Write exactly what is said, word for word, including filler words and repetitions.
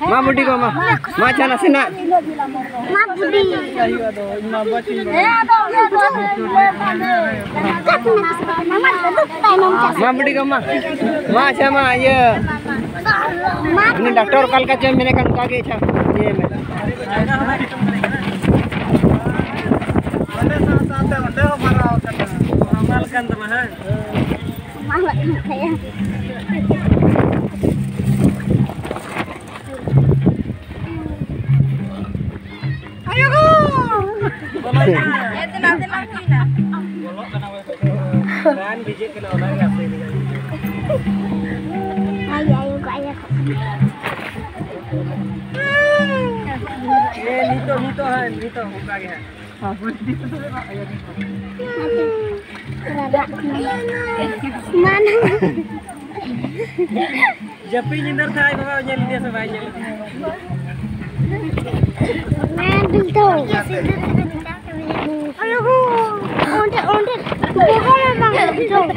ᱢᱟ ᱵᱩᱰᱤ ᱜᱚ, ᱢᱟ᱾ ᱢᱟ ᱪᱟ ᱱᱟᱥᱮᱱᱟᱜ᱾ ᱢᱟ ᱵᱩᱰᱤ᱾ ᱢᱟ ᱵᱩᱰᱤ ᱜᱚ, ᱢᱟ᱾ ᱢᱟ ᱪᱟ, ᱢᱟ, ᱤᱭᱟᱹ᱾ ᱩᱱᱤ ᱰᱟᱠᱛᱚᱨ ᱚᱠᱟ ᱞᱮᱠᱟ ᱪᱚᱭ ᱢᱮᱱᱮ ᱠᱟᱱ, ᱚᱱᱠᱟ ᱜᱮ ᱪᱟ ᱤᱭᱟᱹᱭ ᱢᱮ᱾ ᱚᱸᱰᱮ ᱥᱟᱶ ᱥᱟᱶᱛᱮ ᱚᱸᱰᱮ ᱦᱚᱸ ᱢᱟᱨᱟᱣ ᱠᱟᱱᱟ᱾ ᱦᱟᱢᱟᱞ ᱠᱟᱱ ᱛᱟᱢᱟ, ᱦᱮᱸ? ᱨᱟᱱ ᱵᱷᱤᱡᱟᱹᱜ ᱠᱟᱱᱟ, ᱚᱱᱟ ᱜᱮ ᱟᱥᱮ ᱫᱚ᱾ ᱟᱭᱳ, ᱟᱭᱳ ᱠᱚ, ᱟᱭᱳ ᱠᱚ᱾ ᱦᱮᱸ, ᱱᱤᱛᱚᱜ, ᱱᱤᱛᱚᱜ ᱦᱟᱸᱜ, ᱱᱤᱛᱚᱜ ᱚᱱᱠᱟ ᱜᱮ ᱦᱟᱸᱜ᱾ ᱢᱟᱱᱟ᱾ ᱡᱟᱹᱯᱤᱫ ᱧᱤᱫᱟᱹ ᱨᱮ ᱟᱡ ᱵᱟᱵᱟ ᱧᱮᱞ ᱞᱮᱫᱮᱭᱟ ᱥᱮ ᱵᱟᱭ ᱧᱮᱞ ᱞᱮᱫᱮᱭᱟ? ᱢᱮᱱ ᱫᱚ᱾ ᱟᱞᱚ ᱦᱚᱸ᱾ ᱚᱸᱰᱮ, ᱚᱸᱰᱮ ᱵᱚᱦᱚᱜ ᱨᱮ ᱵᱟᱝ ᱦᱤᱡᱩᱜ᱾